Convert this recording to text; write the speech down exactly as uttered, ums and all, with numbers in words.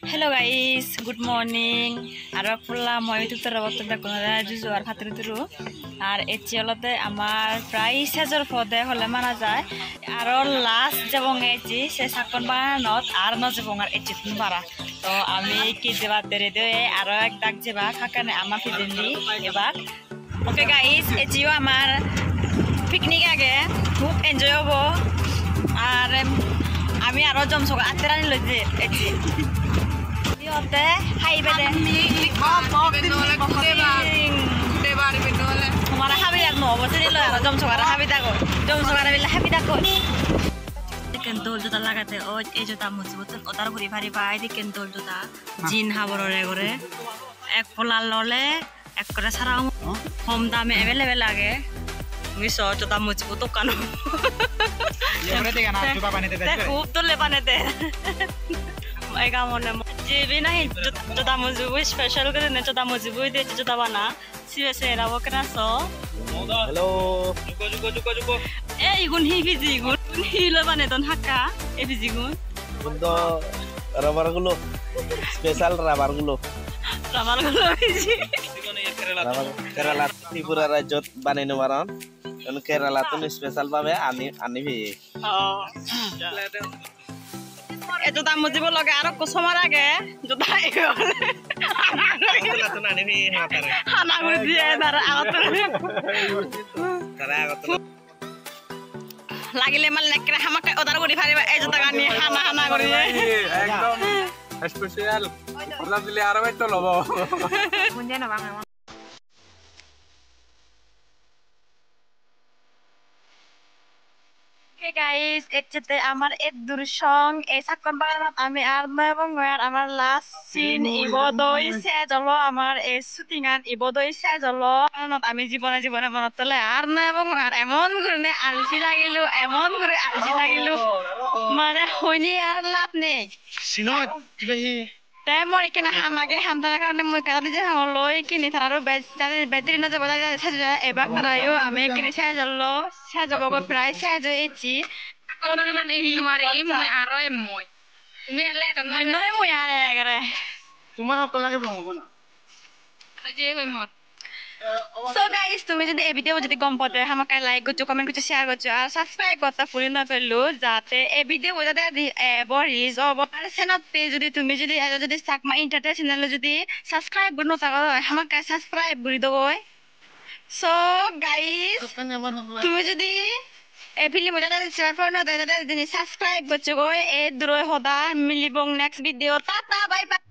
Hello guys, good morning. Aro ek polla mo YouTube torobottun bekkunore juju ar patturu turu. Ar ecche olode amar prai sejor pode hole mana jai. Aro last jebonge ecche se sakkon bagananot, ar no jebong ar ecchettun para. To ami ekka jebatte ready oye, aro ek dak jebak hakkene ama pijendi ebak. Okay guys, eccheyo amar picnic age, hub enjoy obo. Ar, em, ami aro jom sogar atterani loi jer ecche. Iyotte haibe de. Tomare habi ar no obo, sini loi aro jom sogare habi dago. Jom sogare bile habi dago. Ekken dol joda lagette, oi, ei joda mujungottun order guri pariba, ei ekken dol joda. Jean haboror gore. Ek polla lole ekkore sara hom dame available age. Tumi so joda mojibot dokkano. Ye pore dega na, joda banei de. Te hub dole banei de. Ega mone mo-, jibe nahi jo-, joda mojibo special gurinei joda mojibo de joda bana. Sibe se rabo kena so. Hello. E igun hi piji igun? Hi loi banedon hakka e pijigun? Igun do rubber gulo, special rubber gulo. Rubber gulo piji. Rubber, Kerala, Tripura rajyot banei no paron. Igun Kerala tun special bhabe ani, ani peye. Oh. E joda mojibo loge aro ekko somar age, joda e Agartala tun ani peye ha tare. Hana guri diye tara Agartala. Tara Agartala. Lagile malen ekkere hamakkai order guri pariba ei jodagani hana hana guri. Ekdom special. Order dile aro betto lobo. Hey guys, ecche te amar eddur song, ei sakkon baganot ami ar no ebong ar amar last scene ibot oi sej olo amar ei shooting an ibot oi sej olo. Baganot ami jibone jibone monot tole ar no ebong ar emon gurine alsi lagilo, emon guri alsi lagilo, mane hoine ar lab nei. Sinot, ibe hi? Te mor ekkena ham age, ham thanar karone mui ekka jani je hangor loi kini tararo bej, jani bej diri no jabo, jani sej oi jai, ebak tarayo ami ekkena sej ollo, sej obo goi prai sej oi ecchi. Kono mane hi mari, mui aro emmoi. Tumi ele ton mui noi, mui are egere. Tuma hokko lage bong obo na. Aje goi mor. So guys, tumi jodi ei video bo jodi gom po te hamakkai like goccho, comment goccho, share goccho, ar subscribe gotta bhuli no pello, jate ei video bo jate ri-, eh, bo reach obo. Ar senotte jodi tumi jodi ejo jodi Chakma Entertain channel jodi subscribe guri no thago, hamakkai subscribe guri dogoi. So guys, tumi jodi ei film bo jate subscribe no te jate jodi subscribe goccho goi, ei duroi hoda milibong next video. Tata, bye bye.